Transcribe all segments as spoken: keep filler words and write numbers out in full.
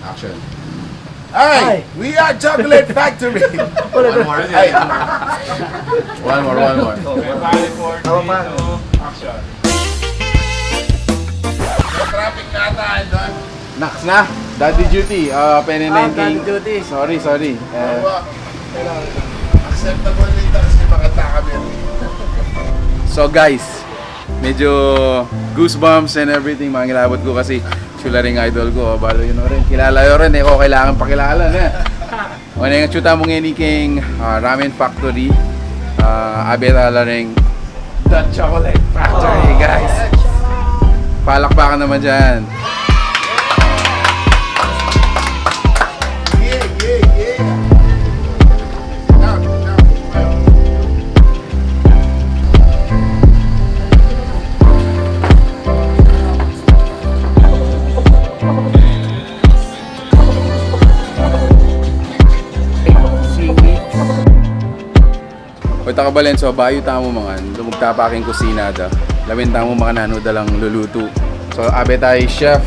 Action. Hi! Hi! We are Chocolate Factory! One more. Ay. One more, one more. Tama pa. Traffic na tayo doon. Nax na. Daddy duty. Ah, pwede na Ah, yung Daddy king- duty. Sorry, sorry. Eh, Awa. Acceptable dito kasi makanta kami. So guys, medyo goosebumps and everything. Mangilabot ku kasi sula ring idol ku. Balo yun rin. Kilala yu rin eh. Ko kailangan pakilala na. Wane, atyu tamu ngeni king, ah, Ramen Factory. Ah, abe ta la ring The Chocolate Factory, guys. Palakpakan naman dyan. Yeah, yeah, yeah. Sit down, sit down, sit down. Oy, taga Balenso, bayu tamu mangan, lumugta pa king kusina da. Lawen tamu mangan nanu da lang lulutu. So, abe tayu Chef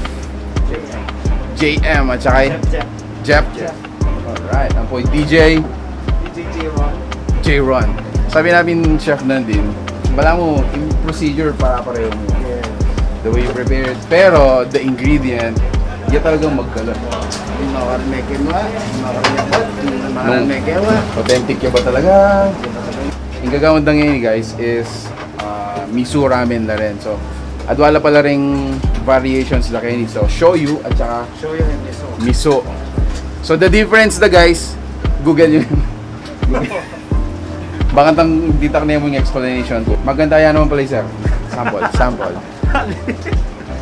J M at saka Chef Jeff. Jeff. Jeff. Alright, ampo i D J. D J J Ron. J Ron. Sabi namin, Chef Nandin, bala mu, yung procedure para pareho mu. Yeah. The way you prepare it. Pero, the ingredient, yan talagang magkala. Hindi mo kami mekewa, hindi mo kami abot, hindi mo Nung kami mekewa. Authentic ya ba talaga? Yung gagawin da ngeni, guys, is ah, miso ramen la rin. So, adwa la pala ring variations da keni. So, shoyu at saka Shoyu and miso. Miso. So, the difference da, guys, Google yun. Baka tang ditak na yung explanation. Maganda yan naman pala, sir. Sample, sample.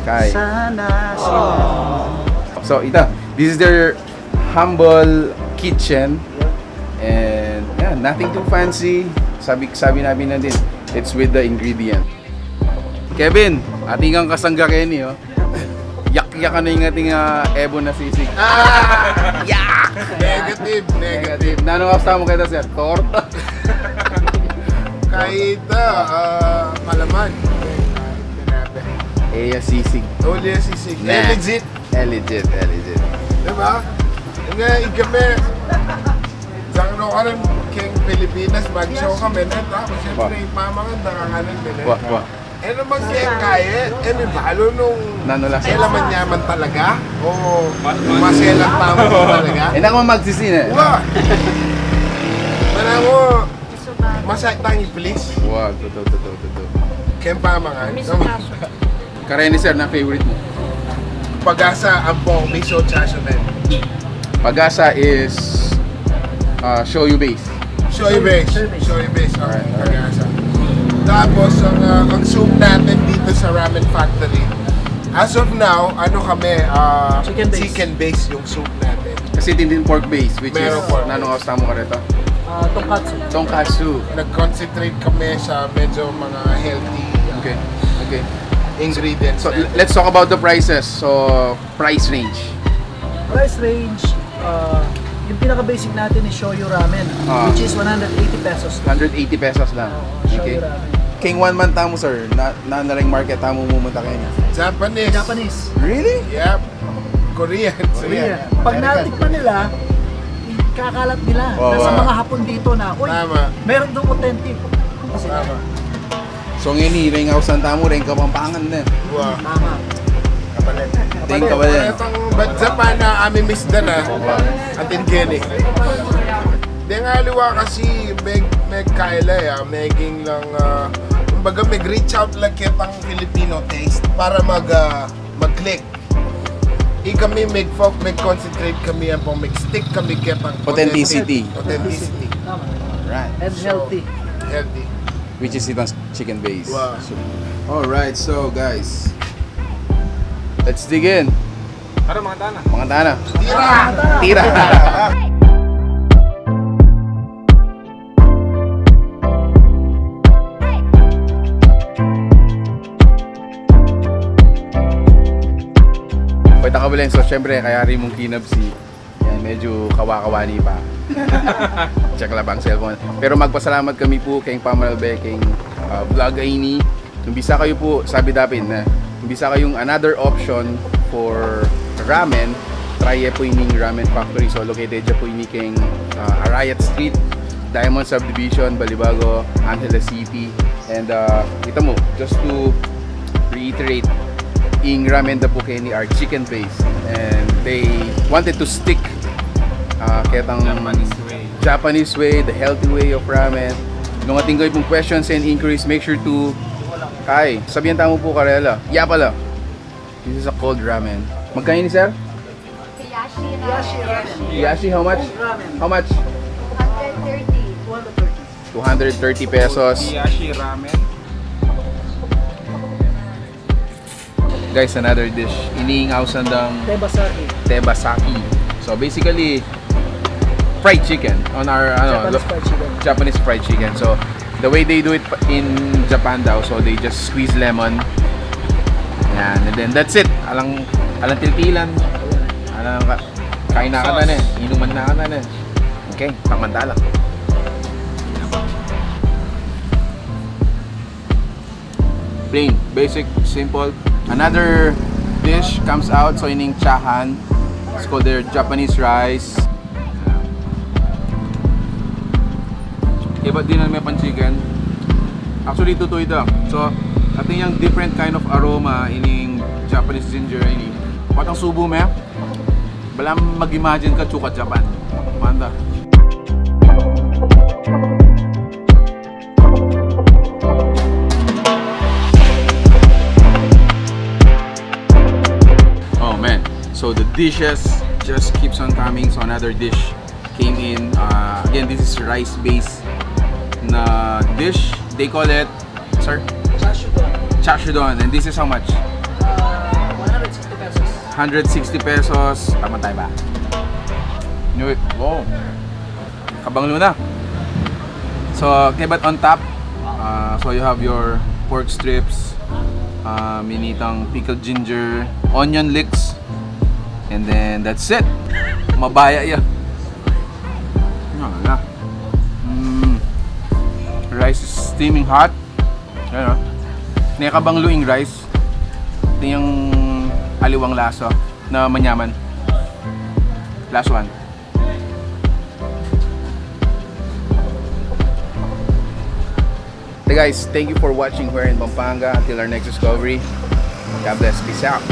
Kay. Sana sila. So, ita, this is their humble kitchen. And, yeah, nothing too fancy. Sabi, sabi namin na din, it's with the ingredient. Kevin, atin kang kasangga keni, oh. Yak-yak na yung ating, ah, ebon na sisig. Ah! Yak! Negative, negative. Nanung aus tamu keta, sir? Torta? Keta, ah, palaman. Eh, ya sisig. Uli ya sisig. Nah. Eh, legit. Eh, legit, eh, legit. Diba? Nga, igame, diyan no ka rin king Pilipinas, mag-show kami na, tapos siyempre, yung pamangan, nakakanan din eh. Wa, wa. Eh, naman kaya, kaya, eh, may balo nung Nanu la, sir? Kailangan yaman talaga? O maselan tamu talaga? Eh, naku, magsisine. Wa! Mana mo, masakit ang iblis. Wa, totoo, totoo, totoo. Kaya pamangan. Kareni, sir, na favorite mu? Pag-asa ampong miso chasu men. Pag-asa is, uh, shoyu base. Shoyu base. Shoyu base. Shoyu base, okay. Alright, alright. Pag-asa. Tapos, ang, uh, ang soup natin dito sa Ramen Factory, as of now, ano kami, uh, chicken base. Chicken base yung soup natin. Kasi din din pork base, which is, meron pork. Nanung aus tamu kareta? Ah, tonkatsu. Tonkatsu. Nag-concentrate kami sa medyo mga healthy, uh, okay, okay, ingredients. So, natin. Let's talk about the prices. So, price range. Price range, uh, yung pinaka-basic natin is shoyu ramen, ah, which is one hundred eighty pesos. Hundred eighty pesos lang. Oo, shoyu ramen. Okay. King one man tamu, sir, na, na, na ring market tamu mumunta keni? Japanese. Japanese. Really? Yep. Korean. Korean. Korean. Pag natikman nila, ikakalat nila. Oo, nasa mga Hapon dito na, "Uy, tama, meron dong authentic." Tama. So ngeni, reng ausan tamu, reng Kapampangan ne. Wa. Tama. Kapalit. Reng kapalit. Kapalit. Itang badja pa na ami misda na. Wa. Atin keni. Deng aliwa kasi meg, meg kaila ya, meging lang, ah, kumbaga, meg-reach out lang ketang Filipino taste para mag, ah, mag-click. Ikami, meg-fo-, meg-concentrate kami, ampong meg-stick kami ketang authenticity. Authentic-, authenticity. Tama. Alright. And so, healthy. Healthy. Which is itang chicken base. Wow. So, alright, so guys, let's dig in. Tara, mga tana. Mga tana. Tira! Tira! Pwede ka, Belen. So, syempre, kaya rin mong kinabsi. Yan, medyo kawa-kawa ni pa. Check lang ang cellphone. Pero magpasalamat kami po keng pamanalbe keng, ah, vlog a ini. Kung bisa kayu po, sabi dapin na, kung bisa kayung another option for ramen, Try ye pu ining Ramen Factory. So located ye pu ini keng, ah, Arayat Street, Diamond Subdivision, Balibago, Angeles City. And, ah, kita mu, just to reiterate, ing ramen da pu keni are chicken based. And they wanted to stick, ah, ketang Japanese way. Japanese way, the healthy way of ramen. Nung atin kayu pung questions and inquiries, make sure to, ay, sabian tamu pu karela. Ya pala. This is a cold ramen. Magkano ini, sir? Hiyashi ramen. Hiyashi ramen. Hiyashi, how much? Cold ramen. How much? Hundred thirty. Two hundred thirty. Two hundred thirty pesos. Hiyashi ramen. Guys, another dish. Ini ing ausan dang Tebasaki. Tebasaki. So basically, fried chicken on our, ano, Japanese lo-, fried chicken. Japanese fried chicken. So the way they do it pa-, in Japan daw, so they just squeeze lemon. Yan, and then that's it. Alang, alang tiltilan. Alang ka-, kain na ka na, sauce, ne. Inuman na ka na, ne. Okay, pangmantala. Plain, basic, simple. Another dish comes out, so ining chahan. It's called their Japanese rice. Iba din ang may pan-chicken. Actually, tutu ita. So, atin yang different kind of aroma ining Japanese ginger ini. Patang subu me. Bala mag-imagine ka, chuka Japan. Manda. Oh man, so the dishes just keeps on coming. So another dish came in. Uh, again, this is rice-based na dish. They call it, sir? Chashudon. Chashudon. And this is how much? Uh, one hundred sixty pesos. Hundred sixty pesos. Tama tayo ba? Knew it. Wow. Kabang Luna. So, kebat on top. Uh, so you have your pork strips, uh, minitang pickled ginger, onion leeks, and then that's it. Mabaya ya. Yan na. Mm. Rice is steaming hot. Ayan, oh. Neka bang luing rice? Ito yung aliwang lasa na manyaman. Last one. Hey guys, thank you for watching Where in Pampanga. Until our next discovery, God bless. Peace out.